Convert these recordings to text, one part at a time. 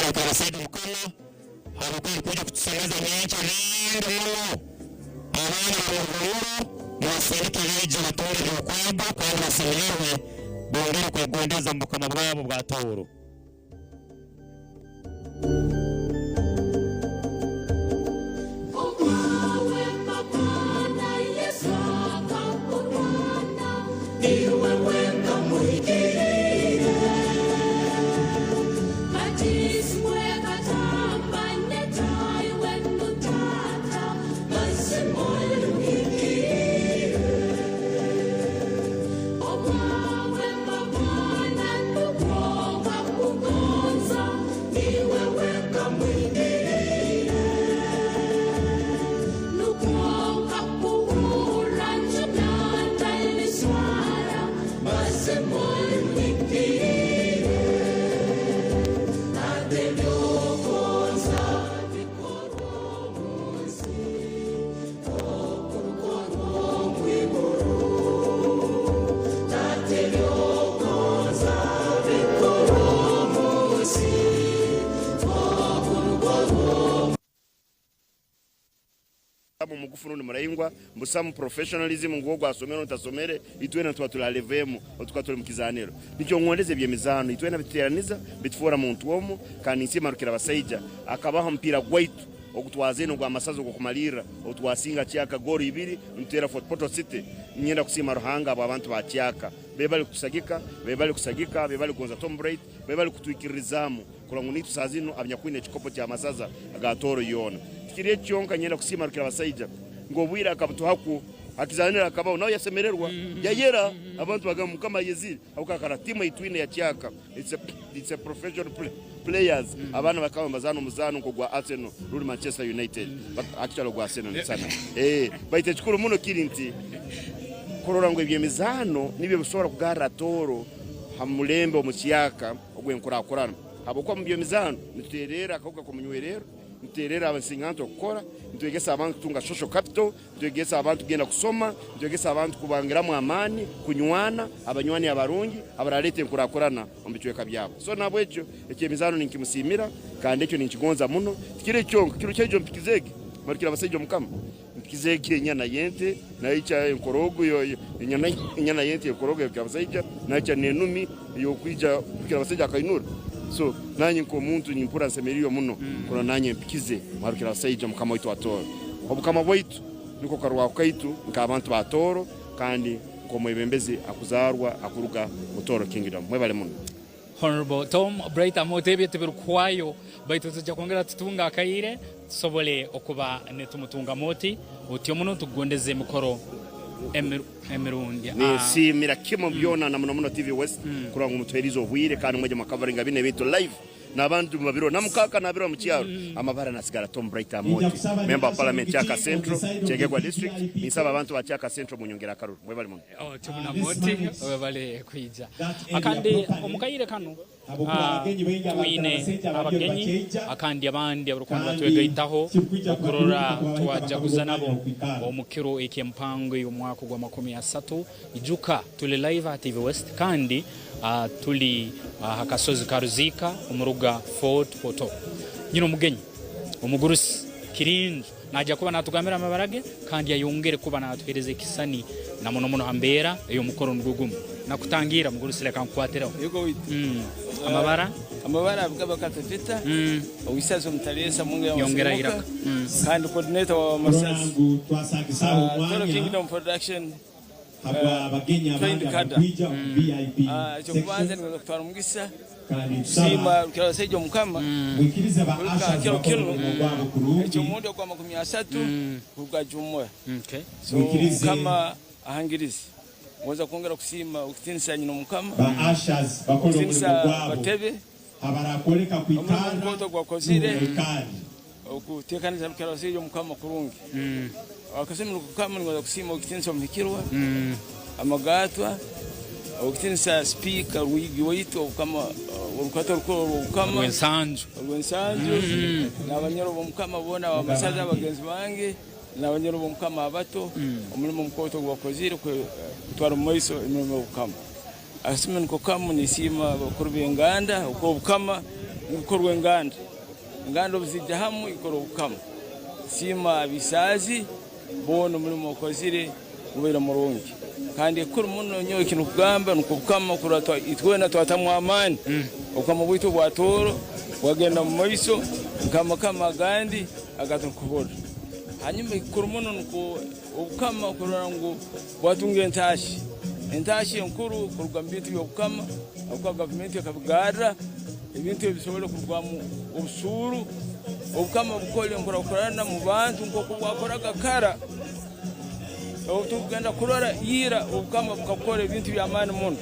Yebare Rukirabasaija Mukama ahabw'okuba arikwija kutushemeza nyenkya bingi muno. Abaana bari omu nibasindika baije batunge eby'okwega kandi bashemererwe bongere kwegondeza omu bukama bwabo bwa Tooro. Omu mugufu rundi muraingwa, mbu some professionalism ngu ogu asomere onu tasomere, itwena nituba turi ha level emu obu tukuba turi mukizaaniro. Nikyo ngondeza eby'emizaano, itwena bituteeraniza, bitufoora muntu omu, kandi ninsiima Rukirabasaija akabaha omupiira gwaitu ogu twazaine ogw'amasaza ogw'okumaliirra obu twasinga Kyaka goolo ibiri nituteera Fort Portal City. Niinyenda kusiima Ruhanga ahabw'abantu ba Kyaka. Bebale kutusagika, bebale kusagika, bebale kugonza Tom Bright, bebale kutwikiririzaamu kurora ngu naitwe saaha zinu abanyakwine ekikopo ky'amasaza aga Tooro yoona. Tikiri eki kyonka, niinyenda kusiima Rukirabasaija ngu obwire akabutuhakwo akizanira akabaho nawe yasemererwa yayera abantu bagamba Mukama ayezire ahabw'okuba akara tiimu ei twine ya Kyaka it's a, it's a professional play, players abaana bakaba nibazaana omuzaano nk'ogwa Arsenal rundi Manchester United but actually ogwa Arsenal sana eh baitu ekikuru muno kiri nti kurora ngu eby'emizaano nibyo bisobora kugarra Tooro ha mulembe omu kyaka ogw'enkurakurana habwokuba mu by'emizaano nituteererra akahuka k'omunywererro nituteererra abasinganto okukora nitwegesa abantu kutunga social capital Nitwegyesa abantu kugenda kusoma, nitwegyesa abantu kubangiramu amaani, kunywana, abanywani abarungi abaraleeta enkurakurana omu bicweka byabo. So nahabwekyo eky'emizaano ninkimusiimira kandi ekyo ninkigonza muno. Tikiri ekyo kyonka, kiro kyaijo mpikize egi, marukire abasaija Omukama, mpikize egi enyana y'ente, naikya enkorogo enyana enyana y'ente enkorogo ya Rukirabasaija, naikya n'enumi ey'okwija Rukirabasaija akainura. So nanye nk'omuntu nimpurra nsemeriirwe muno kurora nanye mpikize mwa Rukirabasaija Mukama waitu wa Tooro. Obukama bwaitu niko karwaho kaitu nk'abantu ba Tooro kandi nk'omwebembezi akuzaarwa akuruga mu Tooro Kingdom. Mwebale muno. Honourable Tom Bright Amooti ebyo tibirikuhwayo baitu nitwija kwongera tutunge akaire tusobole okuba nitumutunga Amooti otyo muno tukugondeze emikoro emirungi. Ninsiimira kimwe byona na muno muno TV West kurora ngu mutuheriize obwire kandi mwija mwakavaringa binu ebintu live. N'abandi mubabirora na mukaaka nabirora mu kyaro amabara nasigara Tom Bright Amooti member wa parliament Kyaka Central Kyegegwa district ninsaba abantu ba Kyaka Central munyongere akaruru mwebale muno. Tom Amooti webale kwija akandi omu kaire kanu twine abagenyi akandi abandi abarikuba nibatwegaitaho okurora twajaguza nabo omu kiro eky'empango ey'omwaka ogw'amakumi asatu. Ijuka tuli live aha TV West kandi Tuli aha kasozi ka Ruziika omu ruga Fort Portal. Nyine omugenyi omugurusi Kirinju naija kuba natugambira amabara ge kandi ayongere kuba natuhereza ekisani na muno muno ha mbeera ey'omukoro nigwo gumu. Nakutangiira mugurusi leka nkukwatireho. Yego waitu. Amabara? Amabara Bugaba Kato Peter, ow'isaza Omutaleesa Mungu Yongera Yamasirimuka iraka. kandi coordinator wa Kurora Masazi ngu twasagisaho Toro omwanya Kingdom Production. habw'abagenyi Trained abandi cadre. abarukwija omu VIP Eky'okubanza section ningonza kutwara omugisa kandi kusiima nitusaba Rukirabasaija Omukama mwikirize ba kuruga ushers kiro bakole kinu omulimo gwabo kurungi. eky'omurundi ogw'amakumi asatu kuruga Jumura. So Mwikirize Omukama ahangirize. Ngonza kwongera kusiima okutiinisa nyina Omukama, ba ushers bakole omulimo okutiinisa gwabo Batebe, habarakwoleka omulimo kwikarra omukooto ogwakozire n'obwekaali. okuteekaniza Rukirabasaija Omukama kurungi. Akasumi niko kamu ningonza kusiima ow'ekitiinisa Omuhikirwa, Amagatwa, ow'ekitiinisa Sipiika Rwigi waitu Obukama, Orukato Orukuru orw'Obukama Orw'Ensanju. Orw'Ensanju, n'abanyoro b'Omukama boona ab'amasaza bagenzi bange, n'abanyoro b'Omukama abato, omulimo omukooto ogu bakozire kutwara omu maiso emirimo y'Obukama. Akasumi niko kamu ninsiima abakuru b'enganda okw'Obukama. Nibukorwa enganda. Enganda obu ziija hamwe ikora obukama. Nsiima abaisaazi boona omurimo okozire gubaire murungi. Kandi ekikuru muno nyowe eki ndikugamba nukwo obukama kurora itwena twatamu amaani, obukama bwaitu obwa Tooro bwagenda omu maiso nk'amakama agandi aga turikuhurra. Hanyuma ekikuru muno nukwo obukama kurora ngu bwatunga entaahya, entaahya enkuru kuruga omu bintu by'obukama ahabw'okuba gavumenti ekabigarra ebintu ebi bisobole kurugwamu obusuuru, obukama bukole enkurakurana omu bantu nk'oku bwakoraga kara. Obu turikugenda kurora ira obukama bukakora ebintu by'amaani muno.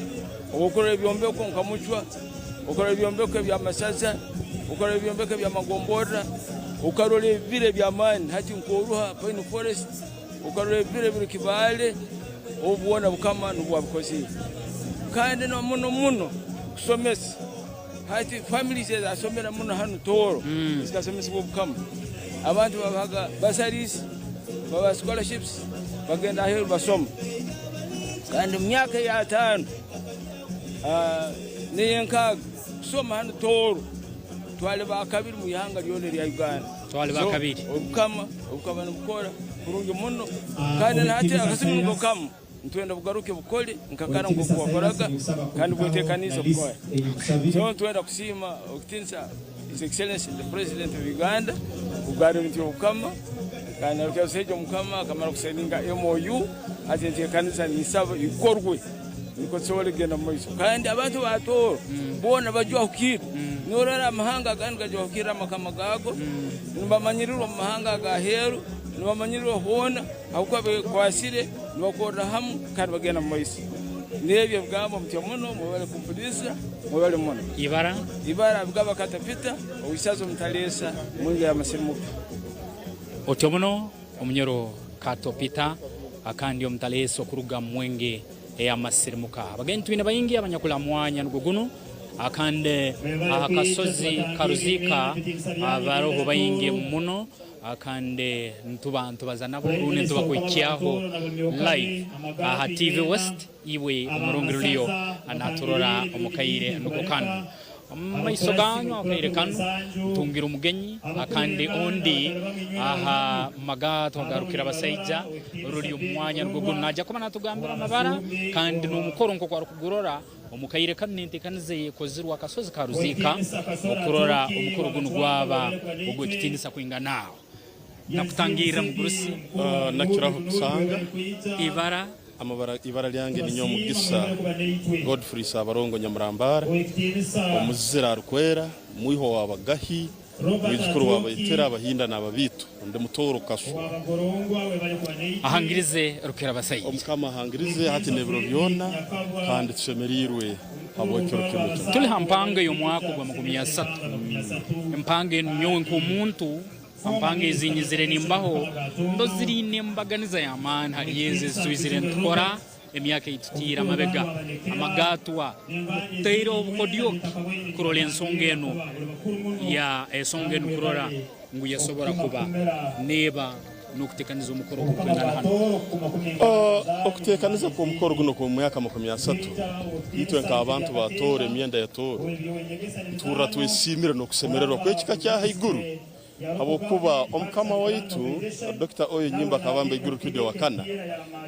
Obu okurora ebyombeko nka Mucwa, okarora ebyombeko eby'amasaza, okarora ebyombeko eby'amagomborora, okarora ebibira eby'amaani hati nk'oruha, Pine Forest, Okarora ebibira ebiri Kibaale, obu bwona Bukama nubwo bwabikozire. Kandi na muno muno kusomesa. Hati families ezasomera muno hanu Tooro zikasomesibwa Obukama. Abantu babahaga bursaries, babaha scholarships, bagenda aheeru basoma. Kandi omu myaka ey'ataano n'eyenkaaga kusoma hanu Tooro twali bakabiri mu ihanga ryona erya Uganda. Twali So bakabiri. Obukama obukaba nibukora kurungi muno kandi na hati akasumi niko kamu nitwenda bugaruke bukore nka kara nk'oku bwakoraga kandi bwetekaniize kukora. So nitwenda kusiima ekitiinisa His Excellency the President of Uganda kugarra ebintu by'Obukama kandi na Rukirabasaija Omukama akamara kusayininga MOU hati enteekaniza ninsaba ekorwe Nikwo tusobole kugenda omu maiso. Kandi abantu ba Tooro boona bajwahukire. Norora amahanga agandi gajwahukirire amakama gaago, nibamanyirirwa omu mahanga ag'aheeru, nibamanyirirwa hoona ahabw'okuba bekwasire, nibakorra hamu kandi bagenda omu maiso. N'ebyo ebigambo mutyo muno, mwebale kumpuliriza, mwebale muno. Ibara. Ibara Abigaba Kato Peter, ow'isaza Omutaleesa, Mwingi ya Masirimuka. Otyo muno Omunyoro Kato Peter akandi Omutaleesa okuruga Mwenge ey'amasirimuka. Abagenyi twine baingi abanyakuli aha mwanya nugwo gunu akandi aha kasozi Karuziika baroho baingi muno akandi nituba nitubaza nabo rundi nitubakuhikyaho live aha TV West iwe omurungi ruliyo naturora omu kaire nuko kanu. Omu maiso ganyu akaire kanu ntungire omugenyi akandi ondi aha magato aga Rukirabasaija ruri omu mwanya nugwo gunu. Naija kuba natugambira amabara kandi n'omukoro nk'oku arikugurora omu kaire kanu n'enteekaniza eyekozirwe akasozi ka Ruziika okurora omukoro gunu gwaba ogw'ekitiinisa kwingana aho. Nakutangirra mugurusi. Nakiraho kusanga. Ibara. Amabara, Ibara lyange ninyowe Mugisa Godfrey Sabarongo Nyamurambara, omuzira arukwera, mwihwa wa Bagahi, mwijukuru wa Baitera, Abahinda n'Ababiito. Ndi Mutooro Kaswa. Ahangirize Rukirabasaija. Omukama ahangirize hati n'ebiro byona, kandi tushemereirwe habw'ekiro kinu ekyo. Tuli ha mpango ey'omwaka ogwa 30. Empango enu nyowe nk'omuntu Empanga ezi nyizire nimbaho ndozire ine embaganiza y'amaani hali ezi ezitwizire nitukora emyaka ei tutiire amabega. Amagatwa tutaire obukodyo ki kurora ensonga enu ya esonga enu kurora ngu yasobora kuba neeba n'okutekaniza omukoro ogurukwingana hanu? Okutekaniza kw'omukoro gunu okw'omwaka 30, itwe nk'abantu ba Tooro, emyenda ya Tooro, nituhurra twesiimire n'okusemererwa kw'ekika kya haiguru habwokuba Omukama waitu Dokita Oyo Nyimba Kabamba Iguru Kidyo Wakana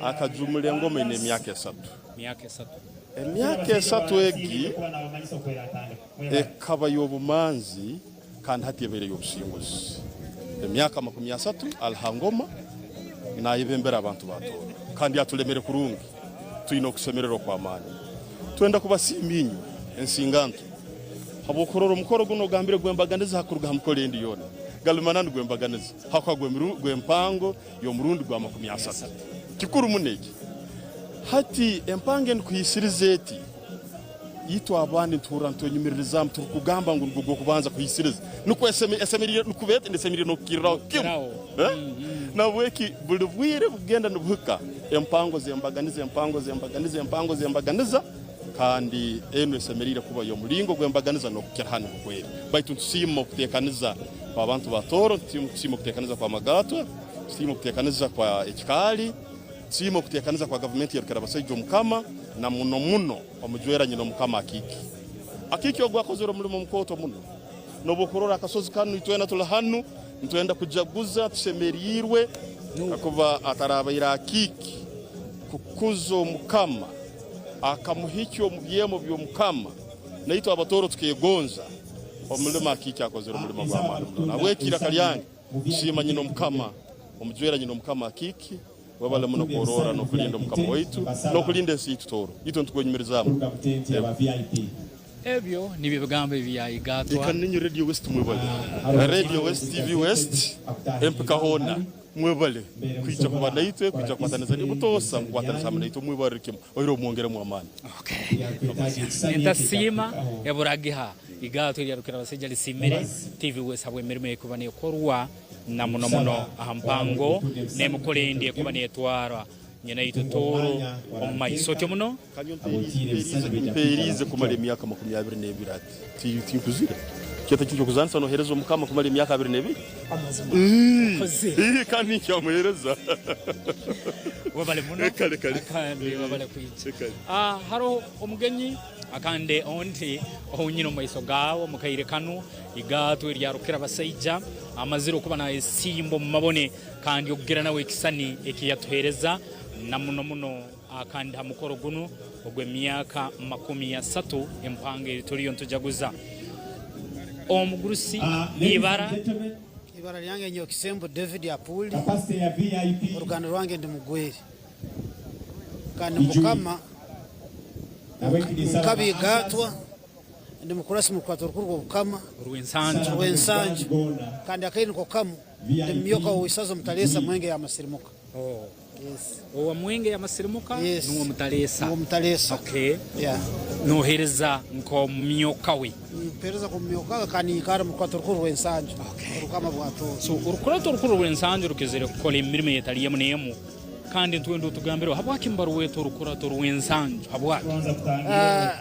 akajumura engoma eine emyaka esatu. Emyaka esatu egi ekaba y'obumanzi kandi hati ebaire y'obusinguzi. Emyaka 30 ali ha ngoma nayebembera abantu ba Tooro kandi atulemere kurungi. Twine okusemererwa okw'amaani. Twenda kubasiima inywe ensinganto habw'okurora omukoro gunu ogambire gw'embaganiza ha kuruga ha mikoro endi yoona. Gali mananu gw'embaganiza habwokuba gw'empango y'omurundi gwa 30. Kikuru muno eki. Hati empango enu kuhiisiriza eti, itwe abandi nituhurra nitwenyumiririzaamu turukugamba ngu nugwo gw'okubanza kuhiisiriza. Nukwo esemeriire kuba eti, n'esemeriire n'okukirraho kimu. Nahabweki buli bwire bugenda nibuhika, empango z'embaganiza, empango z'embaganiza, empango z'embaganiza, kandi enu esemeriire kuba y'omulingo gw'embaganiza n'okukira hanu nk'oku eri. Baitu nitusiima okuteekaniza kw'abantu ba Tooro, nitusiima okuteekaniza kwa Magatwe, tusiima okuteekaniza kwa Ekikaali, tusiima okuteekaniza kwa gavumenti ya Rukirabasaija Omukama, na muno muno Omujwera nyina Omukama Akiiki. Akiiki ogu akozere omulimo mukooto muno. N'obu okurora akasozi kanu itwena tuli hanu nitwenda kujaguza tusemeriirwe kakuba atarabaire Akiiki kukuza Omukama akamuhikya omu byemo by'Omukama naitwe Abatooro tukegonza omulimo Akiiki akozere omulimo gw'amaani muno. Nahabweki iraka lyange kusiima nyina Omukama omujwera nyina Omukama Akiiki. Webale muno kworora n'okulinda Omukama waitu n'okulinda ensi yaitu Tooro. Itwe nitukwenyumirizaamu. Ebyo nibyo bigambo ebi yaigatwa. Eka ninyo Radio West mwebale. Radio West TV West empika hoona mwebale kwija kuba naitwe kwija kukwatanisa naitwe butoosa mukwatanisa hamwe naitwe mwebarire kimwe oihireho mwongeremu amaani. Entasiima eburagiha igatwa erya Rukirabasaija risiimire TV West habw'emirimo erikuba nekorwa na muno muno aha mpango n'emikoro endi erikuba neetwarwa nyinaitwe Tooro omu maiso. Otyo muno. Kandi ompeeriize kumara emyaka 22 ati, Tinkuzire. Kyeta kiri ky'okuzaanisa nooheereza Omukama kumara emyaka 22? Ii, kandi ninkyamuheereza. Webale muno. Kale, kale. Kandi webale kwija. Kale. Haroho omugenyi Akandi ondi ou nyine omu maiso gaawe omu kaire kanu, igaatwe erya Rukirabasaija, amazire okuba nayesimba omu mabone kandi okugira nawe ekisani eki yatuhereza, na muno muno akandi ha mukoro gunu ogw'emyaka 30 empango eri turiyo nitujaguza. Omugurusi ibara. Ibara lyange nyowe Kisembo David Apuuli, oruganda rwange ndi Mugweri. Kandi Mukama nkabigatwa ndi mukurasi murukwata orukuru rw'obukama rw'ensanju, kandi akaire niko kamu ndi mumyoka w'eisaza Mutaleesa Mwenge ya Masirimuka. Owa Mwenge ya Masirimuka nuwe Mutaleesa. Nuwe Mutaleesa. Okay. Nohereza nk'omumyoka we. Mpereza nk'omumyoka we kandi nyikara murukwata orukuru rw'ensanju orukama bwa Tooro. So orukurata orukuru rw'ensanju rukizire kukora emirimo etali emu n'emu. Kandi nitwenda otugambireho habwaki nibarweta orukurato rw'ensanju. Habwaki?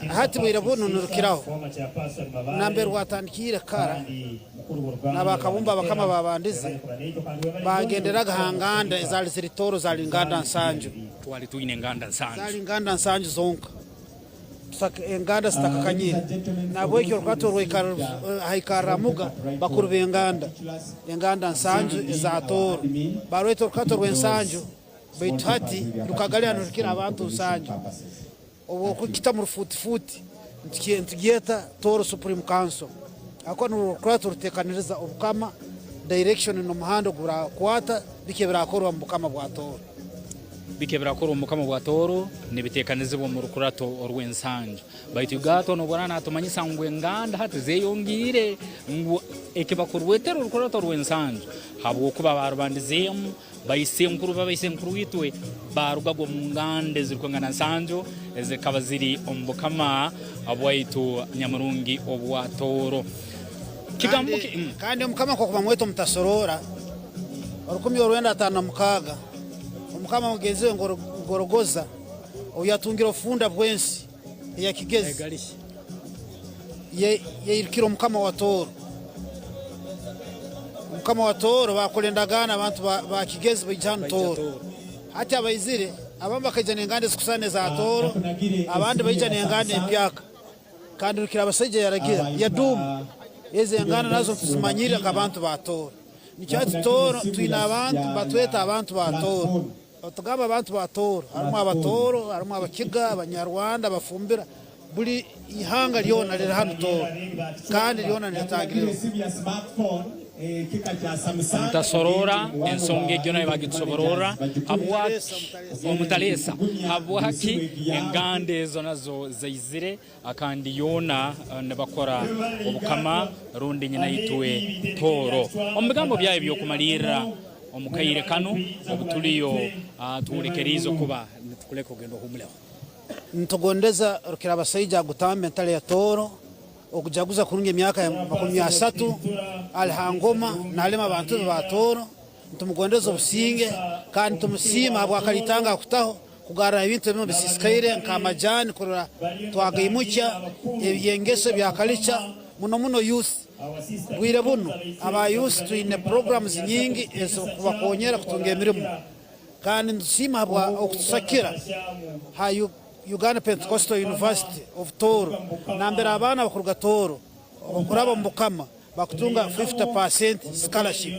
Hati bwire bunu nirukiraho nambere rwatandikiire kara, n'abakabumba abakama babandize bagenderaga ha nganda ezaali ziri Tooro zaali nganda nsanju. Twali twine enganda nsanju. Zaali nganda nsanju zonka. Enganda zitakakanyire. Nahabweki orukurato haikarramuga bakuru b'enganda, enganda nsanju eza Tooro. Barweta orukurato rw'ensanju baitu hati rukagalira nirukira abantu nsanju. Obu orukukita mu rufuutifuuti nitugyeta Tooro Supreme Council ahabw'okuba nirwo rukurato ruteekaniriza obukama, direction n'omuhanda ogu burakwata biki ebirakorwa omu bukama bwa Tooro. Biki ebirakorwa omu Bukama bwa Tooro nibiteekanizibwa omu rukurato orw'ensanju. Baitu Igato nobworaba natumanyisa ngu enganda hati zeyongiire ngu ekibakurwetera orukurato rw'ensanju habwokuba barubandizeemu baisenkuru babaisenkuru itwe barugaga omu nganda ezirikwingana nsanju ezikaba ziri omu Bukama bwaitu nyamurungi obwa Tooro. Kigambo ki? Kandi Omukama nk'oku bamweta omutasoroora, 1956, Omukama mugenzi we Ngorogoza obu yatungire obufunda bw'ensi eya Kigezi, yairukira Omukama wa Tooro. Omukama wa Tooro baakora endagaano abantu ba Kigezi baija hanu Tooro. Hati abaizire abamu bakaija n'enganda ezikusana eza Tooro, abandi baija n'enganda empyaka. Kandi Rukirabasaija yaragira, yaduuma, Ezi enganda nazo ntizimanyirire nk'abantu ba Tooro. Nikyo hati Tooro twine abantu nibatweta abantu ba Tooro. Obu tugamba abantu ba Tooro, harimu Abatooro, harimu Abakiga, Abanyarwanda, Abafumbira, buri ihanga ryona riri hanu Tooro kandi ryona niritangirirwa. Omutasoroora ensonga egyo nayo bagitusobororra habwaki omutaleesa habwaki enganda ezo nazo zaizire Akandi yoona nibakora obukama rundi nyinaitwe Tooro. Omu bigambo byayo by'okumalirra omu kaire kanu obu tuliyo tuhulekeriize okuba nitukuleka ogende ohumuleho. Nitugondeza Rukirabasaija agutamba entale ya Tooro okujaguza kurungi emyaka ya 30 ali ha ngoma nalema abantu be ba Tooro. Nitumugondeza obusinge kandi nitumusiima habw'akalitanga akutaho kugarraho ebintu ebimu ebisisikaire nk'amajani kurora twagaimukya, eby'engeso ebya kalica muno muno youth. Bwire bunu aba youth twine programs nyingi ez'okubakonyera kutunga emirimo kandi nitusiima habwa okutusakira ha Uganda Pentecostal University of Tooro nambere abaana abakuruga Tooro okuraba omu Bukama. Bakutunga 50% scholarship.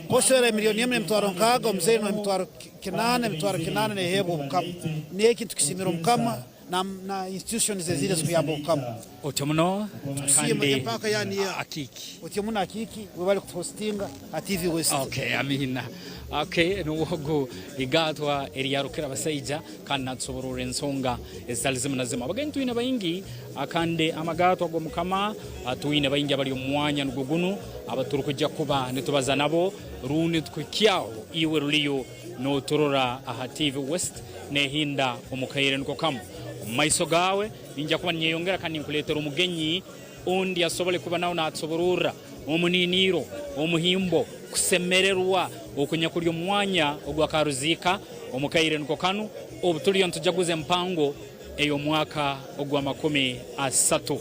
Koswera emiliyoni emu n'emitwaro 60, omuzaire noha emitwaro kinaana, emitwaro kinaana neheebwa Obukama. N'eki nitukisimira Omukama na na institutions ezindi ezikuyamba Obukama. Otyo muno Tukusiima kandi empaaka ya niya. Akiiki. Otyo muno Akiiki, webale kutuhostinga ha TV West. Okay, amiina. Okay, nuwe ogu igaatwa erya Rukirabasaija kandi natusobororra ensonga ezitali zimu na zimu. Abagenyi twine baingi kandi amagaatwa g'Omukama twine baingi abali omu mwanya nugwo gunu abaturukwija kuba nitubaza nabo rundi nitukuhikyaho iwe ruliyo noturora aha TV West nehinda omu kaire niko kamu. Omu maiso gaawe ninja kuba ninyeyongera kandi ninkuleetera omugenyi ondi asobole kuba nawe natusobororra omuniniiro, omuhimbo, kusemererwa okunyakuli omu mwanya ogwa Karuziika omu kaire niko kanu obu tuliyo nitujaguza empango ey'omwaka ogw'amakumi asatu.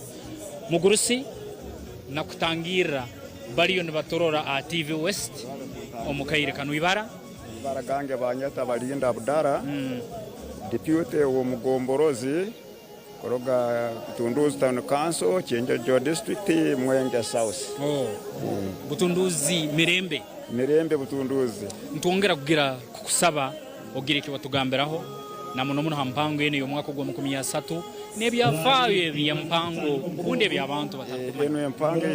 Mugurusi nakutangirra baliyo nibaturora aha TV West omu kaire kanu. Ibara? Ibara gange banyeta Balinda Abdara, deputy w'omugomborozi kuruga Butunduuzi Town Council, Kyenjojo District, Mwenge South. Oh, Butunduuzi Mirembe. Mirembe Butunduuzi. Nitwongera kugira kukusaba ogire eki watugambiraho na muno muno ha mpango enu ey'omwaka ogw'amakumi asatu n'ebyafaayo eby'empango obundi eby'abantu batarikumanya. Enu empango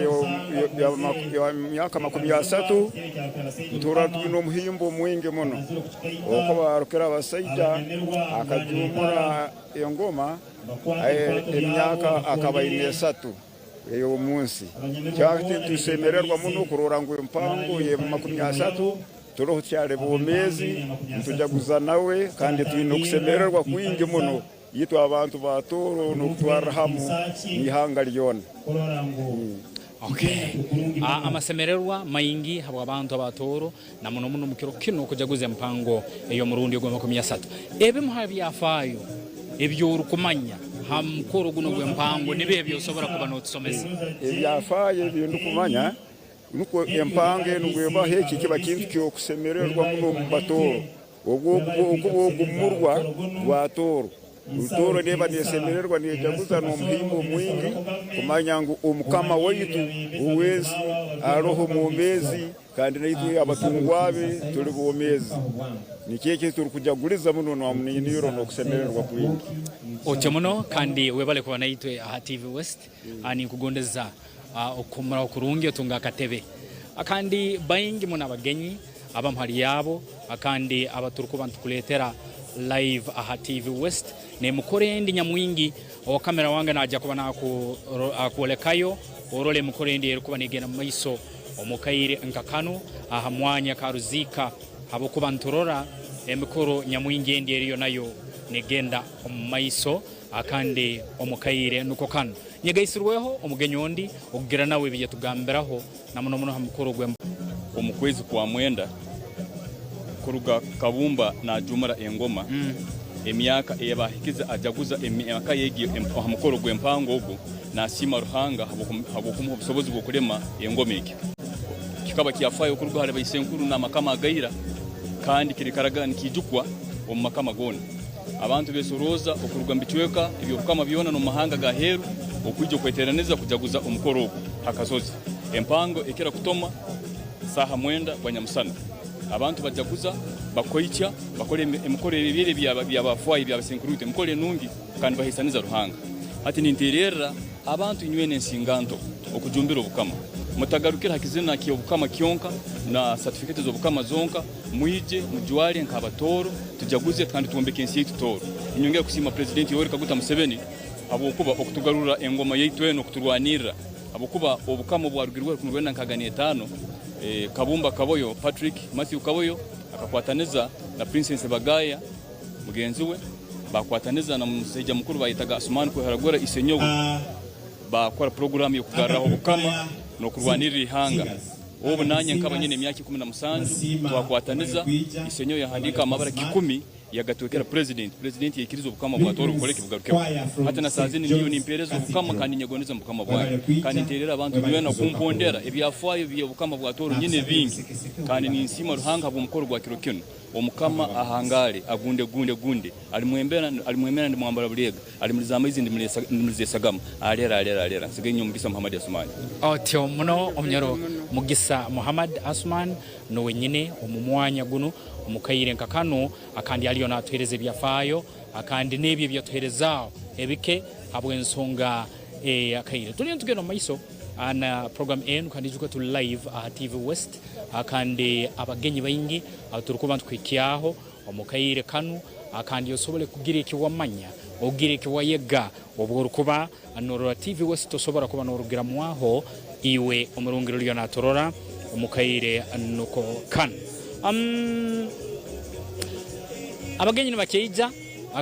y'emyaka 30 ntuura twine omuhimbo mwingi muno okuba Rukirabasaija akajuumura engoma emyaka akaba aine 3 ey'omunsi. Kyahati nitusemererwa muno kurora ngu empango y'amakumi asatu turoho tukyali bomeezi nitujaguza nawe kandi twine okusemererwa kwingi muno itwe abantu ba Tooro n'okutwarra hamu n'ihanga lyona. Okay. Amasemererwa maingi habw'abantu aba Tooro na muno muno omu kiro kinu okujaguza empango ey'omurundi ogw'amakumi asatu. Ebimu ha byafaayo eby'orukumanya ha mukoro gunu ogw'empango nibyo eby'osobora kuba n'otusomesa? Ebyafaayo ebindukumanya nukwo empango enu bwebaho eki kiba kintu ky'okusemererwa muno omu Batooro. Okuba ogu murwa gwa Tooro. Tooro neeba neesemererwa neejaguza n'omuhimbo mwingi kumanya ngu Omukama waitu ow'ensi aroho mwomeezi kandi naitwe abatungwa be tuli bomeezi. Nikyo eki turukujaguliza muno n'omuniiniro n'okusemererwa kwingi. Otyo muno kandi webale kuba naitwe aha TV West. Ninkugondeza okuhumuraho kurungi otunge akatebe. Kandi baingi muno abagenyi abamu hali abo kandi abaturukuba nitukuleetera live aha TV West n'emikoro endi nyamwingi. Owa kamera wange naija kuba nakwolekayo orole emikoro endi erukuba negenda mu maiso omu kaire nka kanu aha mwanya Karuziika habwokuba niturora emikoro nyamwingi endi eriyo nayo negenda omu maiso kandi omu kaire nuko kanu. Nyegaisirweho omugenyi ondi okugira nawe ebi yatugambiraho na muno muno ha mukoro gwe. Omu kwezi kwa mwenda kuruga Kabumba najumura engoma emyaka eyabahikize ajaguza emyaka yegi aha mukoro gw'empango ogu nasiima Ruhanga habw'okumuha obusobozi bw'okulema engoma egi. Kikaba kyafayo okuruga hali baisenkuru n'amakama agaira kandi kirikaraga nikiijukwa omu makama goona. Abantu besorooza okuruga mu bicweka eby'obukama byona n'omu mahanga ga heeru okwija okweteraniza kujaguza omukoro ogu ha kasozi. Empango ekira kutoma saaha 9 bwa nyamusana. Abantu bajaguza, bakoikya, bakora emikoro ebibaire ebyabafwayo ebyabasenkuruitwe, emikoro enungi kandi bahaisaniza Ruhanga. Hati ninteererra abantu inywena ensinganto okujumbira obukama. Mutagarukira ha kizina ky'obukama kyonka na satifiketi z'obukama zonka, mwije mujwale nk'Abatooro, tujaguze kandi twombeke ensi yaitu Tooro. Ninyongera kusiima Purezidenti Yoweri Kaguta Museveni habw'okuba okutugarurra engoma yaitu enu okuturwanirra habw'okuba obukama obwarugirweho 1965, Kabumba Kaboyo Patrick Matthew Kaboyo akakwataniza na Princess Bagaya mugenzi we, bakwataniza na musaija mukuru bayetaga Asuman Kweharagura Isenyowe, bakora puroguramu y'okugarraho obukama n'okurwanirra ihanga. Obu nanye nkaba nyine emyaka 17, twakwataniza, Isenyowe yahandiika amabara 1,000 yagatwekera Purezidenti, Purezidenti yaikiriza obukama bwa Tooro bukole ki? Bugarukeho. Hati na saaha zinu niyo nimpeereza obukama kandi ninyegondeza omu bukama bwange. Kandi nteerera abantu nywena kumpondera, ebyafaayo by'obukama bwa Tooro nyine bingi kandi ninsiima Ruhanga habw'omukoro gwa kiro kinu. Omukama ahangale agunde gunde gunde alimwembera alimwemera ndimwambara bulega alimuliza amaizi ndimuliza esagama alera alera alera nsigaire nyowe Mugisa Muhammad Asumani. Otyo muno omunyoro Mugisa Muhammad Asuman nuwe nyine omu mwanya gunu omu kaire nka kanu akandi aliyo natuhereza ebyafaayo akandi n'ebyo ebyatuherezaaho ebike habw'ensonga ey'akaire. Tuliyo nitugenda omu maiso na program enu kandi ijuka tuli live aha TV West kandi abagenyi baingi abaturikuba nitukuhikyaho omu kaire kanu kandi osobole kugira eki wamanya, ogire eki wayega obu orikuba norora TV West tosobora kuba norugiramu aho iwe omurungi oriyo naturora omu kaire nuko kanu. Abagenyi nibakyaija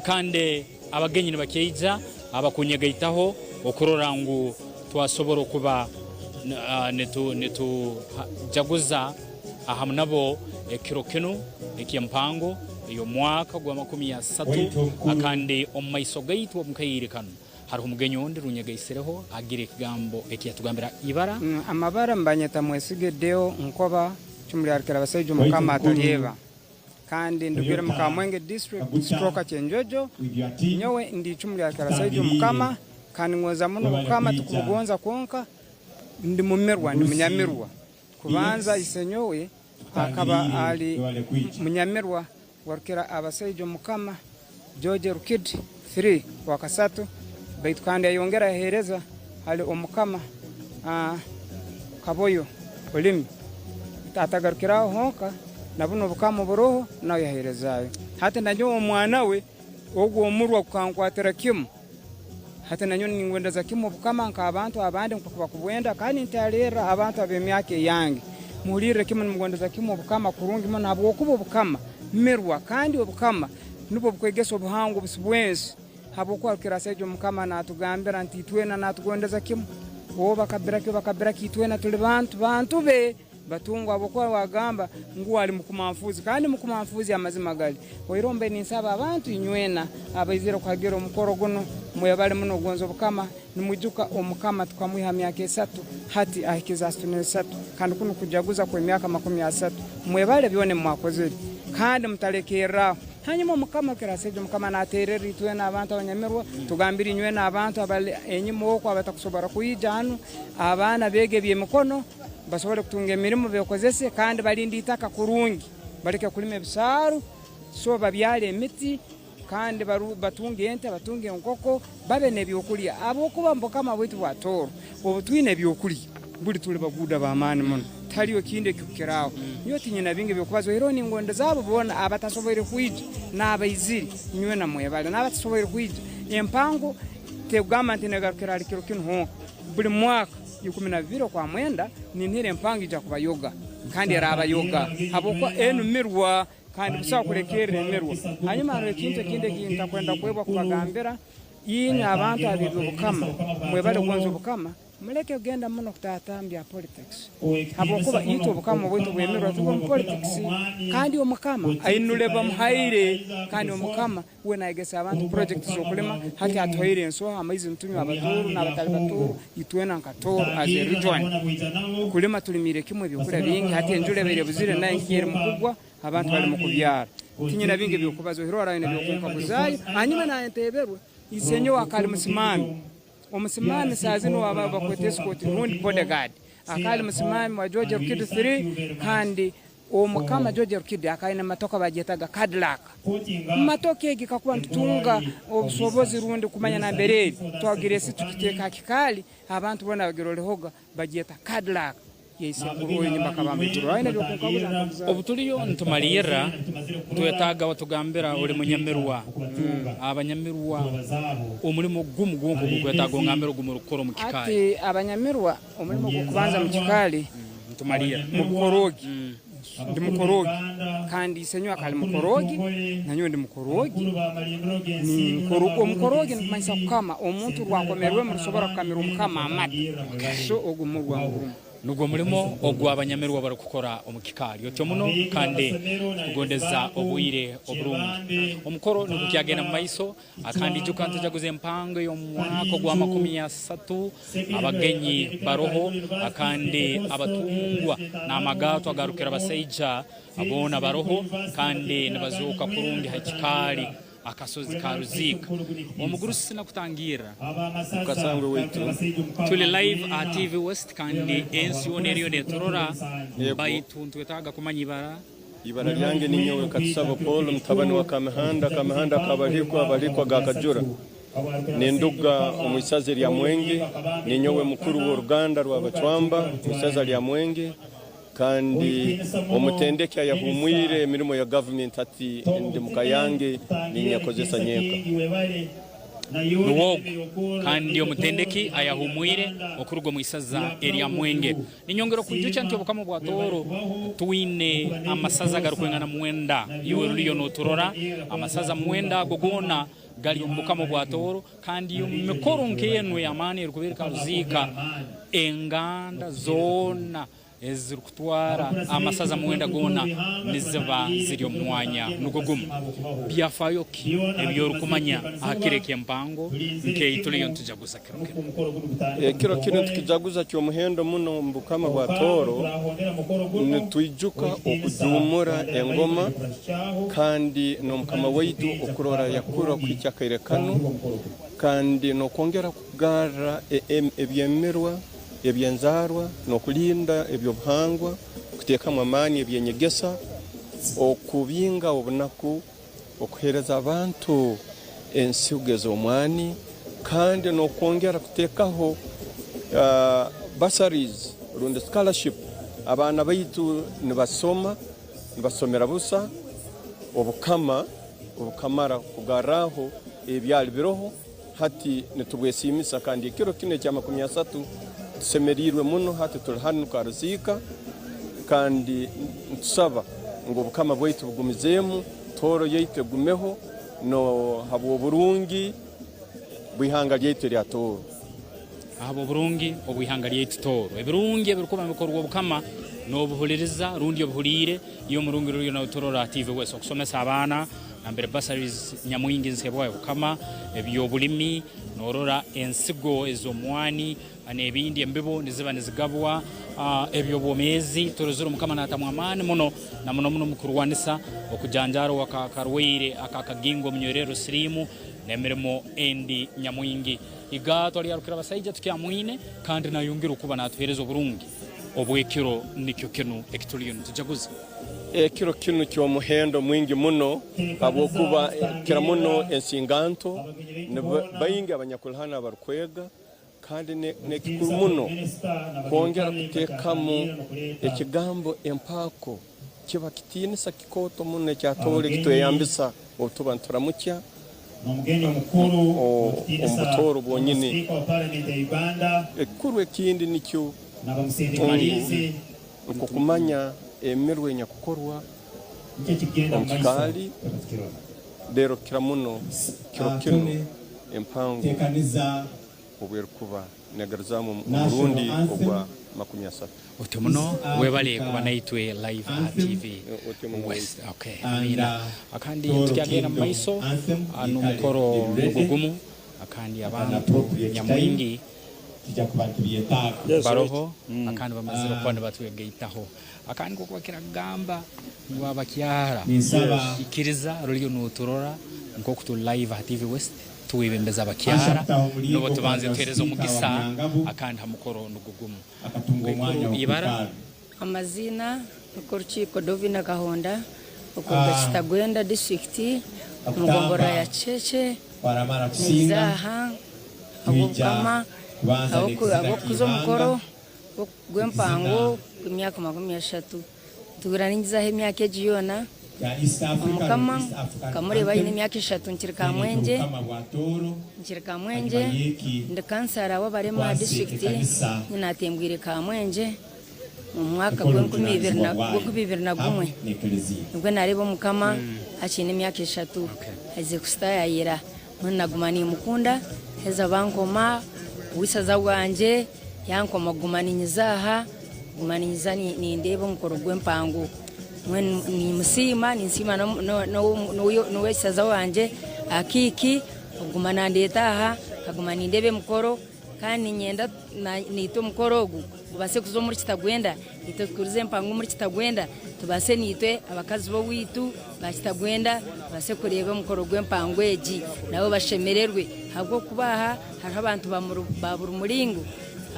kandi abagenyi nibakyaija abakunyegaitaho okurora ngu twasobora okuba nitujaguza ahamu nabo ekiro kinu eky'empango ey'omwaka gw'amakumi asatu. Kandi omu maiso gaitu omu kaire kanu haroho omugenyi ondi runyegaisireho agire ekigambo eki yatugambira. Ibara? Amabara nibanyeta Mwesige Deo Nkoba, icumu lya Rukirabasaija Omukama Atalyeba. Kandi ndugire mu Kamwenge district stroka Kyenjojo. Nyowe ndi icumu lya Rukirabasaija Omukama kandi ngonza muno Obukama tikubugonza kwonka ndi mumirwa ndi munyamirwa. Kubanza isenyowe akaba ali munyamirwa wa Rukira Abasaija Omukama George Rukidi 3 Wakasatu, baitu kandi yayongera yaheereza hali Omukama Kaboyo Olimi. Atagarukire aho honka, na bunu obukama oburoho nawe yaheerezaayo. Hati nanyowe omwana we ogu omurwa gukankwatira kimu. Hati nanyowe ningwendeza kimu obukama nk'abantu abandi nk'oku bakubwenda, kandi ntalerra abantu ab'emyaka eyange. Muhulirre kimu nimugondeza kimu obukama kurungi muno habwokuba obukama mirwa, kandi obukama nubwo bukwegesa obuhangwa obusi bw'ensi. Habwokuba Rukirasaija Omukama naatugambira nti itwena naatugondeza kimu, oba kabira ki oba kabira ki, itwena tuli bantu, bantu be. Batungwa habwokuba wagamba ngu ali mukumanfuuzi, kandi mukumanfuuzi amazima gali. Oihireho mbaire ninsaba abantu inywena abaizire kuhagira omukoro gunu, mwebale muno kugonza Obukama. Nimwijuka Omukama tukamwiha ha myaka esatu, hati ahikize asatu n'esatu, kandi kunu kujaguza kw'emyaka 30. Mwebale byona ebi mwakozere, kandi mutalekerraho. Hanyuma Omukama Kirasege, Omukama natererra itwena abantu abanyamirwa, tugambire inywena abantu abali enyuma oku abatakusobora kwija hanu, abaana beege eby'emikono, basobole kutunga emirimo bekozese kandi balinde itaka kurungi, baleke kulima ebisaaru, so babyale emiti kandi batunge ente, batunge enkoko, babe n'ebyokulya habwokuba omu Bukama bwaitu bwa Tooro obu twine ebyokulya buli tuli baguuda b'amaani muno, tihariyo ekindi ekikukiraho. Nyowe tinyina bingi eby'okubaza oihireho ningondeza abo boona abatasoboire kwija n'abaizire, inywena mwebale n'abatasoboire kwija. Empango tekugamba nti negarukira hali kiro kinu honka, buli mwaka. 12 Okwamwenda ninhira empango ija kubayoga, kandi eraabayoga, habwokuba enu mirwa, kandi busaho kulekerra emirwa. Hanyuma haroho ekintu ekindi eki ntakwenda kwebwa kubagambira, inywe abantu ab'eby'Obukama, mwebale kugonza Obukama, muleke kugenda muno kutaataha mu bya politics, habwokuba itwe Obukama bwaitu bw'emirwa tubuli omu politics, kandi Omukama ainule bamuhaire, kandi Omukama Uwe nayegesa abantu purojekiti z'okulima. Hati atuhaire ensoha, amaizi nitunywa Abatooro n'abatali Batooro, itwena nka Tooro as a region. Kulima tulimiire kimu ebyokulya bingi, hati enjura ebaire ebuzire nayo ngiyo erimu kugwa, abantu bali mu kubyara. Tinyina bingi eby'okubaza oihireho haraho n'ebyokunkaguzayo. Hanyuma naye nteberwe, isenyowe akaba ali musimaami. Omusimaami saaha zinu owaba bakweta escort rundi bodyguard, akaba ali musimaami wa George Rukidi 3 kandi Omukama George Rukidi akaba aine matoka bagyetaga Cadillac. Matoka egi kakuba nitutunga obusobozi rundi kumanya nambere eri, twagira esi tukiteeka ha kikaali abantu boona bagirolehoga, bagyeta Cadillac ya isenkuru oyo nyuma akaba ambaiguru. Aine ebyokunkaguza nkaguzayo. Obu tuliyo nitumalirra, twetaaga watugambira oli munyamirwa. Abanyamirwa omulimo gumu gwonka ogurukwetaaga ongambire ogu murukukora omu kikaali. Hati abanyamirwa omulimo ogw'okubanza mu kikaali mu bukorogi, ndi mukorogi kandi isenyowe akaba ali mukorogi nanyowe ndi mukorogi. Omukorogi nikumanyisa kukama, omuntu orwakomerwemu rusobora kukamirwa omukama amata, so ogu murwa ngurumu. Nugwo mulimo ogu abanyamirwa barukukora omu kikaali. Otyo muno kandi tukugondeza obwire oburungi. Omukoro nigukyagenda mu maiso kandi ijuka nitujaguza empango ey'omu mwaka ogwa 30 abagenyi baroho kandi abatungwa n'amagaatwa aga Rukirabasaija boona baroho kandi nibazooka kurungi ha kikaali. Akasozi ka Ruziika. Omugurusi sinakutangirra. Mukasangwe waitu. Tuli live aha TV West kandi ensi yoona eriyo neturora Yego. baitu nitwetaaga kumanya ibara. Ibara lyange ninyowe Katusabo Paul mutabani wa Kamihanda, Kamihanda Kabalikwa, Balikwa ga Kajura. Ninduga omu isaza erya Mwenge, ninyowe mukuru w'oruganda rwa Bacwamba omu isaza lya Mwenge. Kandi omutendeki ayahumwire emirimo ya gavumenti hati ndi muka yange ninyekozesa nyenka. Nuwe ogu kandi omutendeki ayahumwire okuruga omu isaza erya Mwenge. Ninyongera okwijukya nti Obukama bwa Tooro twine amasaza agarikwingana mwenda. Iwe ruriyo noturora, amasaza mwenda ago goona gari omu Bukama bwa Tooro kandi omu mikoro nk'enu ey'amaani erikuba eri Karuziika, enganda zoona ezirikutwara amasaza mwenda goona niziba ziri omu mwanya nigwo gumwe. Byafaayo ki ebi orikumanya aha kiro eky'empango nk'ei turiyo nitujaguza kiro kinu? Ekiro kinu nitukijaguza ky'omuhendo muno omu Bukama bwa Tooro. Nitwijuka okujuumura engoma kandi n'Omukama waitu okurora yakura kuhikya akaire kanu kandi n'okwongera kugarra ebyemerwa eby'enzaarwa n'okulinda eby'obuhangwa, kuteekamu amaani eby'enyegesa, okubinga obunaku, okuheereza abantu ensigo ez'omwani kandi n'okwongera kuteekaho bursaries rundi scholarship abaana baitu nibasoma, nibasomera busa, Obukama obukamara kugarraho ebyali biroho. Hati nitubwesiimisa kandi ekiro kinu ekya 30 tusemeriirwe muno. Hati tuli hanu Karuziika kandi nitusaba ngu obukama bwaitu bugumizeemu, Tooro yaitu egumeho no habw'oburungi bw'ihanga lyaitu erya Tooro. Ahabw'oburungi obw'ihanga lyaitu Tooro. Ebirungi ebirikuba nibikorwa obukama n'obuhuliriza rundi obuhuliire. Iwe omurungi ruriyo noturora TV West okusomesa abaana nambere bursaries nyamwingi nizihebwayo Bukama, eby'obulimi, norora ensigo ez'omwani n'ebindi embibo niziba nizigabwa, eby'obwomeezi turozire Omukama natamu amaani muno na muno muno omu kurwanisa okujanjaara ow'akarwaire ak'akagingo omunywererro siriimu n'emirimo endi nyamwingi. Igaatwa lya Rukirabasaija tukyamwine kandi nayongera okuba natuheereza oburungi obw'ekiro nikyo kinu ekituliyo nitujaguza. Ekiro kinu ky'omuhendo mwingi muno habwokuba kira muno ensinganto baingi abanyakuli hanu abarukwega kandi n'ekikuru muno kwongera kuteekamu ekigambo empaako kiba kitiinisa kikooto muno ekya Tooro ekitweyambisa obu tuba nituramukya omu Butooro bwonyini. Ekikuru ekindi nikyo ngu nk'okumanya emirwa enyakukorwa omu kikaali, reero kukira muno kiro kinu empango obu erikuba negaruzaamu omurundi ogwa 30. Otyo muno webale kuba naitwe live aha TV West. Okay, amiina. Akandi tukyagenda mu maiso n'omukoro nugwo gumu akandi abantu nyamwingi baroho akandi bamazire okuba nibatwegaitaho. Akandi nk'oku bakira kugamba ngu abakyara ikiriza ruriyo noturora nk'oku turi live aha TV West. Twebembeze abakyara n'obu tubanze tuhereze omugisa akandi ha mukoro nugwo gumu. Mukaikuru ibara. Amaziina, Orukiiko Dovina Kahonda okuruga Kitagwenda disiturikiti omu gomborora ya Kishekye ninza aha ahabw'Obukama ahabw'okukuza omukoro gw'empango gw'emyaka 30. Ntuura ningizaho emyaka egi yoona. Omukama nkamureeba aine emyaka eshatu nkiri Kamwengye, nkiri Kamwengye ndi kansara w'abarema aha disiturikiti nyi naatembwire Kamwengye omu mwaka gw'enkumi ibiri na gumwe nibwo naareeba Omukama akiine emyaka eshatu aizire kusitayayira mbwenu naguma nimukunda heza bankoma ow'isaza bwangye yankoma kuguma ninyiza aha. Kuguma niinyija nindeeba omukoro gw'empango. Mbwenu niimusiima, ninsiima n'ow'eishaza wangye Akiiki okuguma nandeeta aha nkaguma nindeeba emikoro kandi niinyenda naitwe omukoro ogu gubaase kuza omuri Kitagwenda, naitwe tukurize empango omuri Kitagwenda tubaase naitwe abakazi b'owaitu ba Kitagwenda babaase kureeba omukoro gw'empango egi nabo bashemererwe ahabw'okuba aha hariho abantu ba buri muringo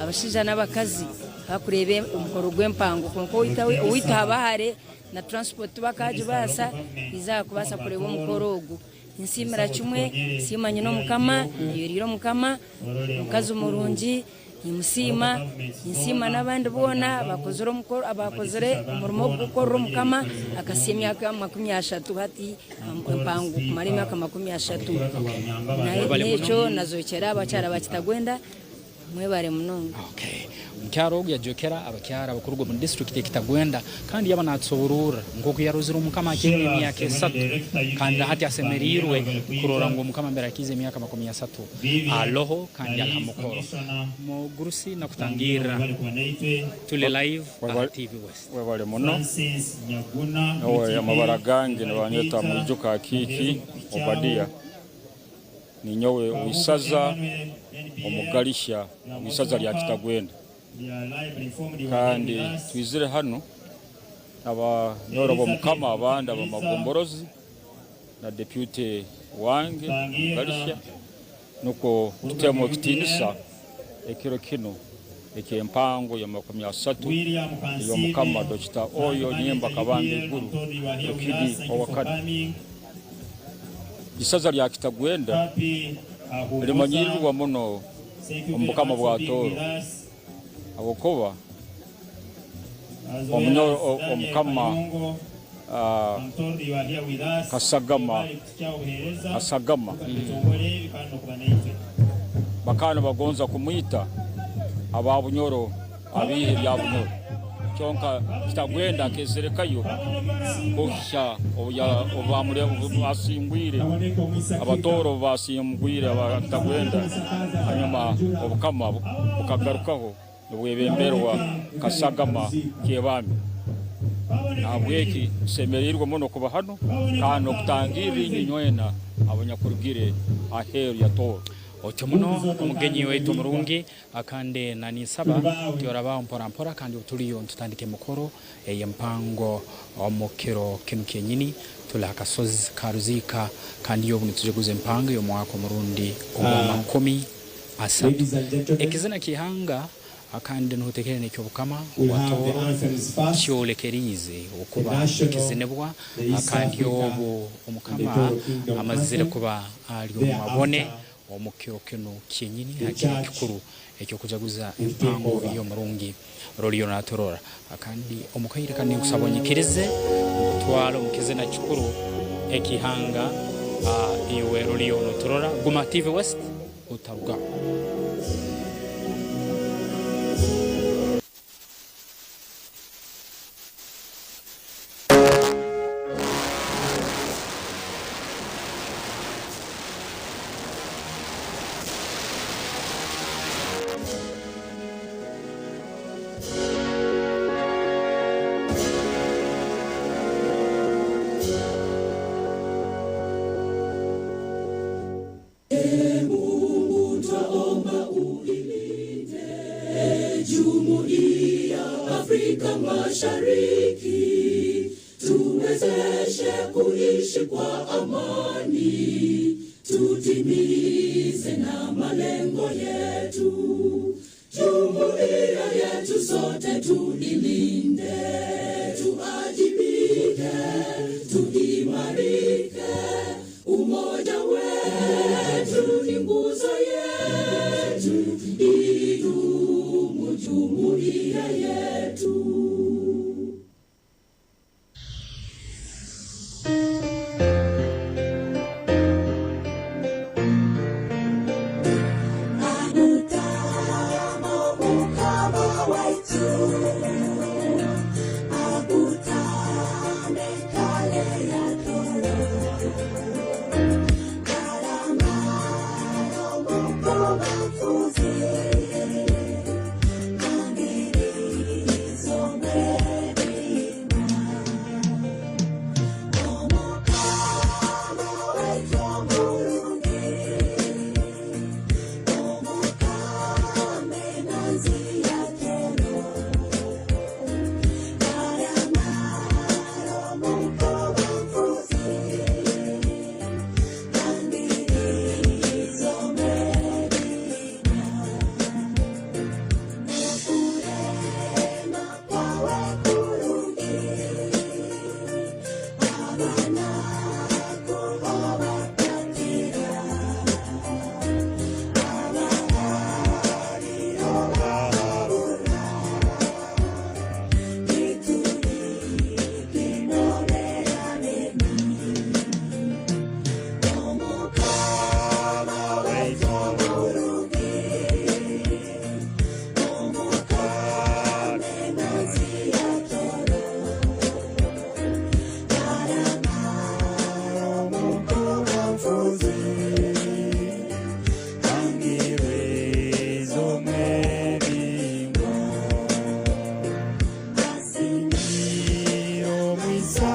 abashaija n'abakazi. Bakureeba omukoro gw'empango kwonka owaitu haba hare na transport tibakagibaasa kwija aha kubaasa kureeba omukoro ogu. Ninsiimira kimwe, nsiima nyine Omukama, ayoreire Omukama, omukazi murungi, nimusiima, ninsiima n'abandi boona abakozire omukoro abakozire omurimo ogw'okukorera Omukama akahitsya emyaka 30 hati empango kumara emyaka 30. N'ekyo nazokyera abakyara ba Kitagwenda. Mwebare munonga. Okay. Omukyara ogu yajwekera abakyara abakuruga omu disiturikiti ya Kitagwenda kandi yaba natusobororra nk'oku yarozire Omukama akiine emyaka esatu kandi na hati asemeriirwe kurora ngu Omukama mbere akiize emyaka 30 aloho kandi ali ha mukoro. Mugurusi nakutangirra tuli live aha TV West. Webale muno. Nyowe amabara gange nibanyeta Mwijuka Akiiki Obadia. Ninyowe ow'isaza Omugalihya w'isaza lya Kitagwenda, kandi twizire hanu n'abanyoro b'Omukama abandi ab'amagomborozi na deputy wange Omugalihya nukwo tutemu ekitiinisa ekiro kinu eky'empango y'amakumi asatu ey'Omukama Dokita Oyo Nyimba Kabamba Iguru Rukidi owakana. Isaza lya Kitagwenda limanyirirwa muno omu Bukama bwa Tooro habwokuba Omukama Kasagama Kasagama bakaba nibagonza kumwita aba Bunyoro ab'ihe lya Bunyoro. Kyonka Kitagwenda akeezerekayo kuhikya obu baasingwire Abatooro obu baasingwire aba Kitagwenda hanyuma obukama bukagarukaho nibwebemberwa Kasagama Kyebambe. Nahabweki tusemeriirwe muno kuba hanu kandi n'okutangirra inywe inywena abanyakurugire aheeru ya Tooro. Otyo muno omugenyi waitu omurungi Kandi na ninsaba nti orabaho mpora mpora kandi obu tuliyo nitutandika emikoro ey'empango omu kiro kinu kyenyini. Tuli ha kasozi ka Ruziika kandi obu nitujaguza empango ey'omwaka omurundi ogwa 30. Ekizina ky'ihanga kandi nihotekere n'eky'Obukama obwa Tooro kyolekeriize okuba nikizinibwa kandi obu Omukama amazire kuba ali omu mabone Omu kiro kinu kyenyini ha kiro ekikuru eky'okujaguza empango ey'omurungi Roliyo natorora. Kandi omu kaire kanu ninkusaba onyikirize nkutwale omu kizina kikuru eky'ihanga iwe Roliyo noturora. Guma TV West otarugaho. Mungu twaomba uilinde Jumuiya Afrika Mashariki, tuwezeshe kuishi kwa amani, tutimize na malengo yetu. Jumuiya yetu sote tuilinde, tuajibike, tuimarike. Umoja wetu ni nguzo yetu, idumu jumuiya yetu. Anutama Mukama waitu,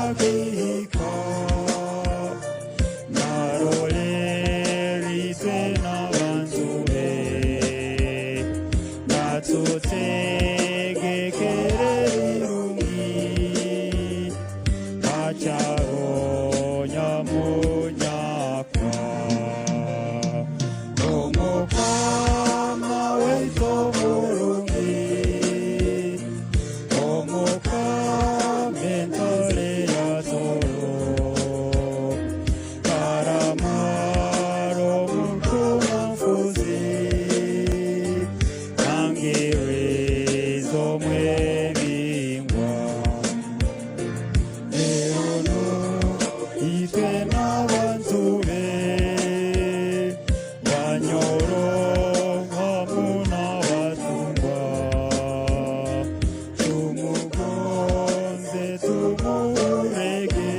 Akika Naroleritwe n'abantu be Natutegekere birungi Acharo nyamunyaka Omukama waitu murungi Omukama entore ya Toro Karamaro mukumanfuzi Angerezo mwebingwa Eono itwe n'abantu be Banyoro hamu n'abatungwa Tumugonze tumurege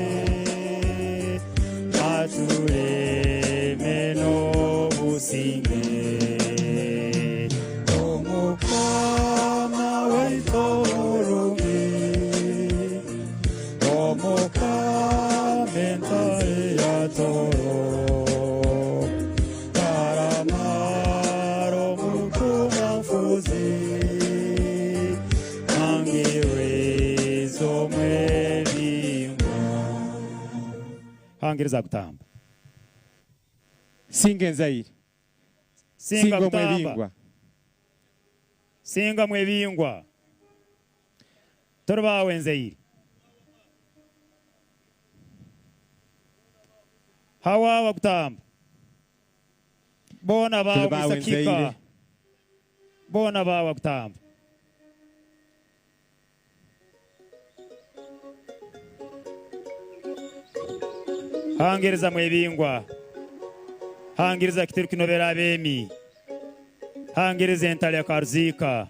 Atureme n'obusinge Omukama waitu murungi Omukama entare ya Toro Karamaro mukumanfuzi Angerezo mwebingwa Hangiriza kutamba. Singa enzaire. Singa Singa kutamba. omwebingwa. Singa mwebingwa. Turi enzaire. Hawa wakutamba. Bona bawe Turi bawe mwisakika. Nzaire. Bona bawe kutamba. Hangiriza mwebingwa. Hangiriza kitiru kinobera abemi. Hangiriza entale ya Karuzika.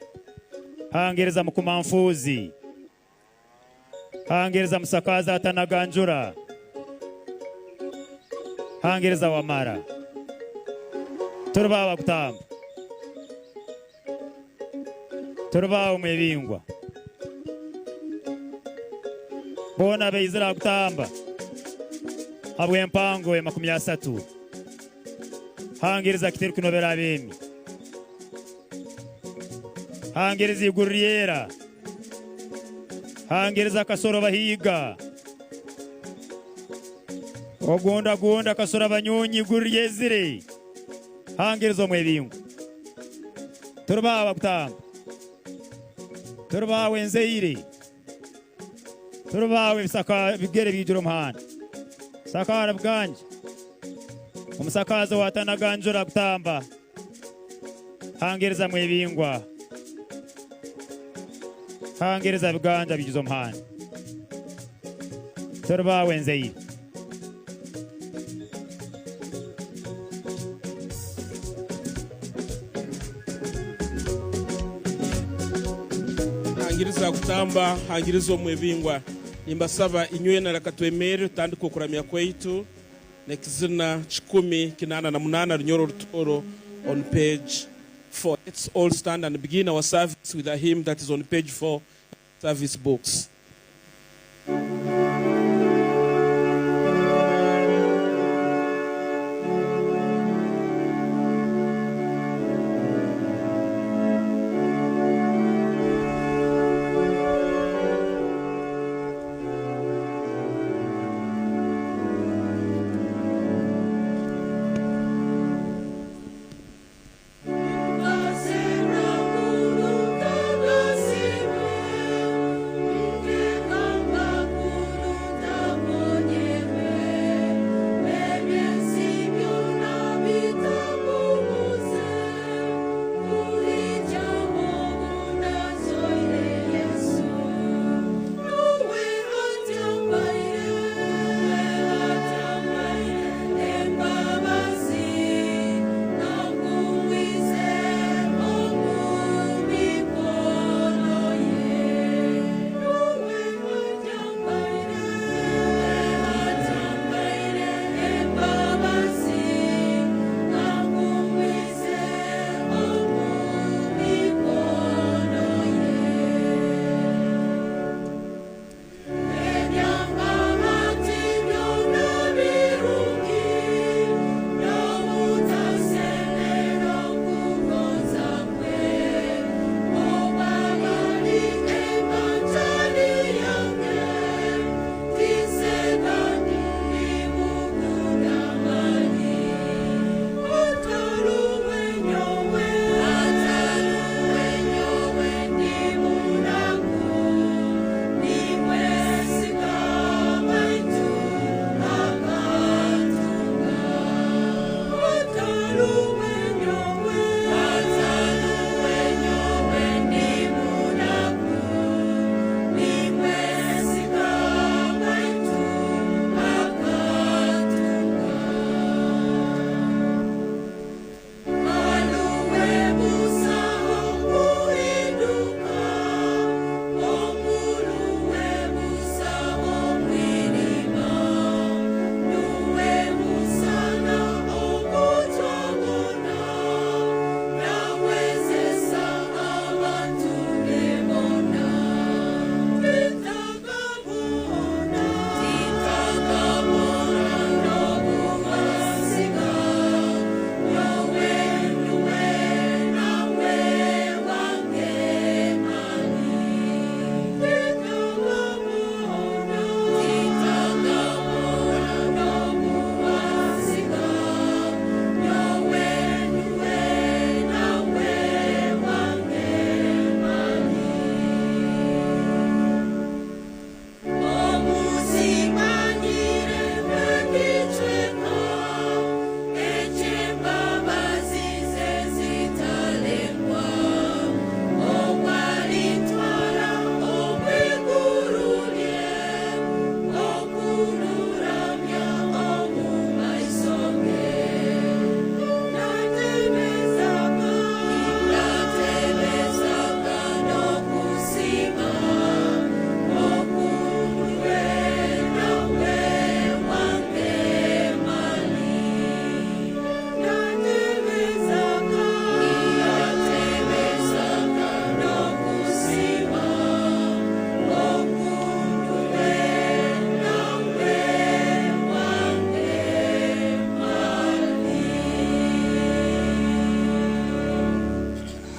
Hangiriza mukumanfuzi. Hangiriza musakaza atanaganjura. Hangiriza wamara. Turi bawa kutamba. Turi bawe mwebingwa. Bona beizira kutamba. Habw'empango ya 30. Hangiriza kitiru kinobera abemi. Hangiriza iguru ryera. Hangiriza kasoro bahiga. Ogunda gunda kasoro abanyonyi iguru ryezire. Hangiriza omwebingu. Turi bawa kutamba. Turi bawe enzeire. Turi bawe ebisaka bigere bijura omuhanda. Sakara buganje. Omusakazo watanaganjura kutamba. Hangiriza mwebingwa. Hangiriza biganja bijuza omuhanda. Turi bawe enzeire. Hangiriza kutamba, hangiriza omwebingwa. Nimbasaba inywe naraka twemere tutandike okuramya kwaitu nekizina 188 Runyoro Rutoro on page 4. Let's all stand and begin our service with a hymn that is on page 4 service books. Kasira kulu kagasime,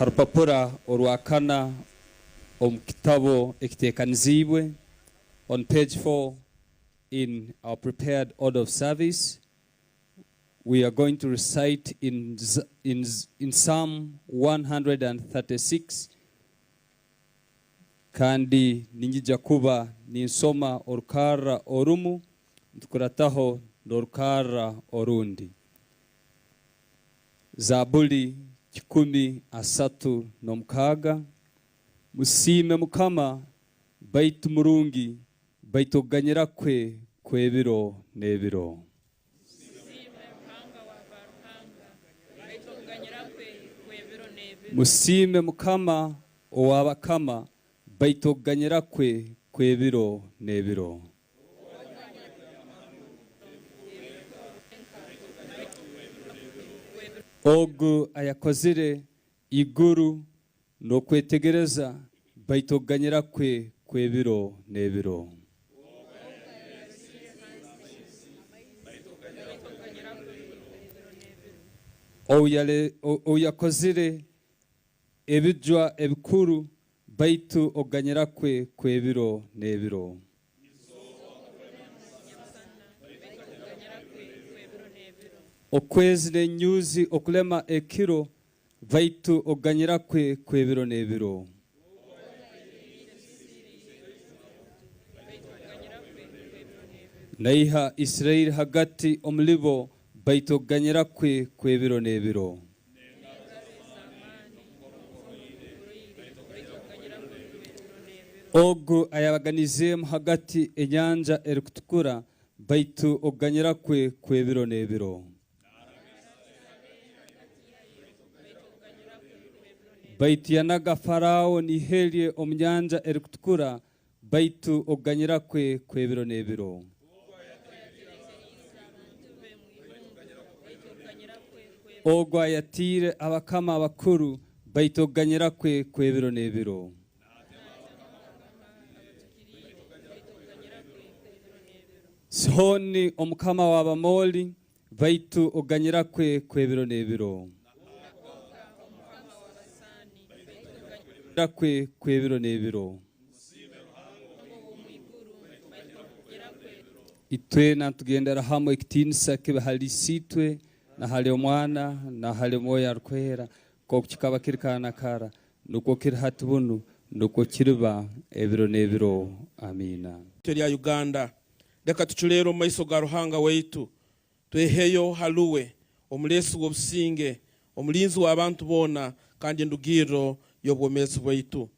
Ha rupapura orwakana omu kitabo ekiteekaniziibwe, on page 4 in our prepared order of service, we are going to recite in, in, in Psalm 136 kandi ninyija kuba ninsoma orukarra orumu ntukurataho n'orukarra orundi. Zabuli 136. Musiime Mukama, baitu murungi, baitu okuganyira kwe kw'ebiro n'ebiro. Musiime Mukama ow'abakama, baitu okuganyira kwe kw'ebiro n'ebiro. Ogu ayakozire iguru n'okwetegereza, baitu okuganyira kwe kw'ebiro n'ebiro. Ou yakozire ebijwa ebikuru, baitu okuganyira kwe kw'ebiro n'ebiro. Okwezi n'enyunyuuzi okulema ekiro, baitu okuganyira kwe kw'ebiro n'ebiro. Naiha Isirairi hagati omulibo, baitu okuganyira kwe kw'ebiro n'ebiro. Ogu ayabaganizeemu hagati Enyanja Erikutukura, baitu okuganyira kwe kw'ebiro n'ebiro. Baitu yanaga Faraaho n'ihe rye omu Nyanja Erikutukura, baitu okuganyira kwe kw'ebiro n'ebiro. Ogwo ayatiire abakama abakuru, baitu okuganyira kwe kw'ebiro n'ebiro. Sihooni omukama w'Abamooli, baitu okuganyira kwe kw'ebiro n'ebiro. Kwe kw'ebiro n'ebiro. Itwena nitugendera hamwe ekitiinisa kibe hali Isiitwe, na hali Omwana, na hali Omwoyo Arukwera, nkooku kikaba kiri kara na kara, nukwo kiri hati bunu, nukwo kiriba ebiro n'ebiro. Amiina. Erya Uganda. Leka tuculeere omu maiso ga Ruhanga waitu, tweheyo haluwe, omuleesi w'obusinge, omulinzi w'abantu boona kandi endugirro y'obwomeezi bwaitu.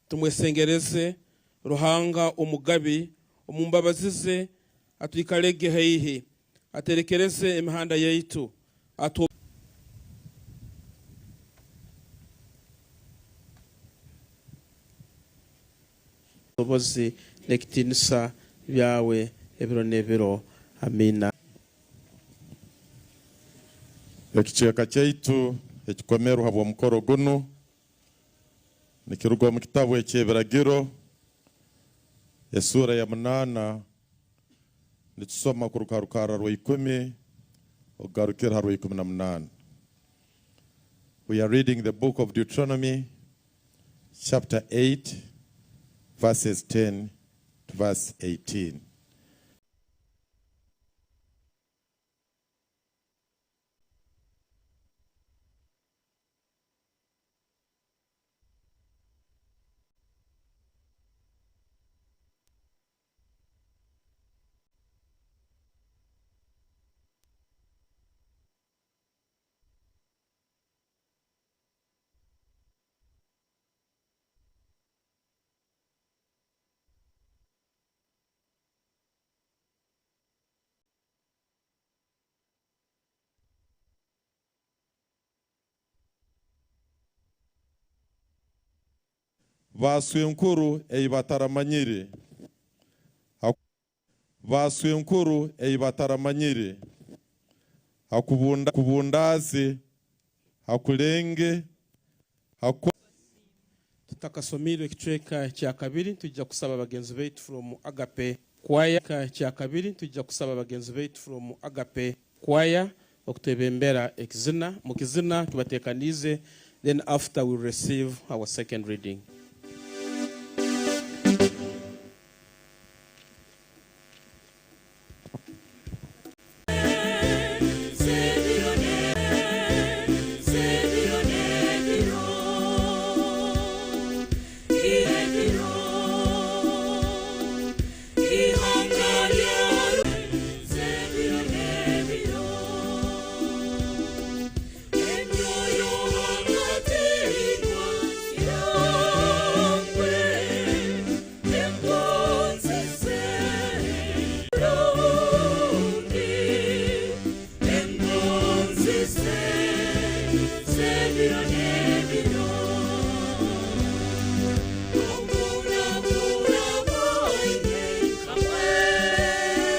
Tumwesengereze, Ruhanga omugabi, omu mbabazi ze atwikalege haihi, aterekereze emihanda yaitu, atuhe. Obusobozi n'ekitiinisa byawe ebiro n'ebiro. Amiina. Ekicweka kyaitu ekikomerwe habw'omukoro gunu nikiruga omu kitabu eky'Ebiragiro esuura ya munaana, nitusoma kuruga ha rukarra rwa ikumi okugarukira ha rwa 18. We are reading the book of Deuteronomy chapter 8 verses 10 to verse 18. Baaswenkuru ei bataramanyire. Baaswenkuru ei bataramanyire. Hakubundaaze, hakulenge, haku. Tutakasomiirwe ekicweka ekyakabiri, nitwija kusaba bagenzi baitu from Agape Choir ekyakabiri, nitwija kusaba bagenzi baitu from Agape Choir okutwebembera ekizina. Mukizina kibatekaniize Then after we'll receive our second reading.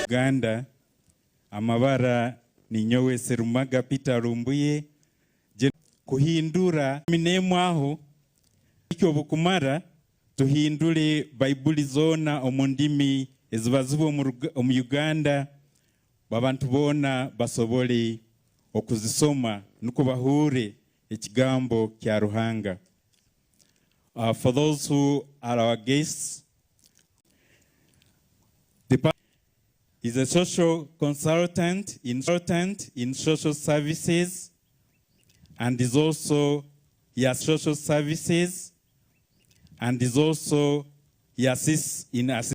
Uganda amabara ni nyowe Serumaga Peter Lumbuye kuhindura minemwaho ikyo bukumara tuhindure Baibuli zona omu ndimi ezibazibwa omu Uganda, babantu bona basobole okuzisoma nuko bahure ekigambo kya Ruhanga. For those who are our guests, the is a social consultant in social services and is also he has social services and is also he assists in assist.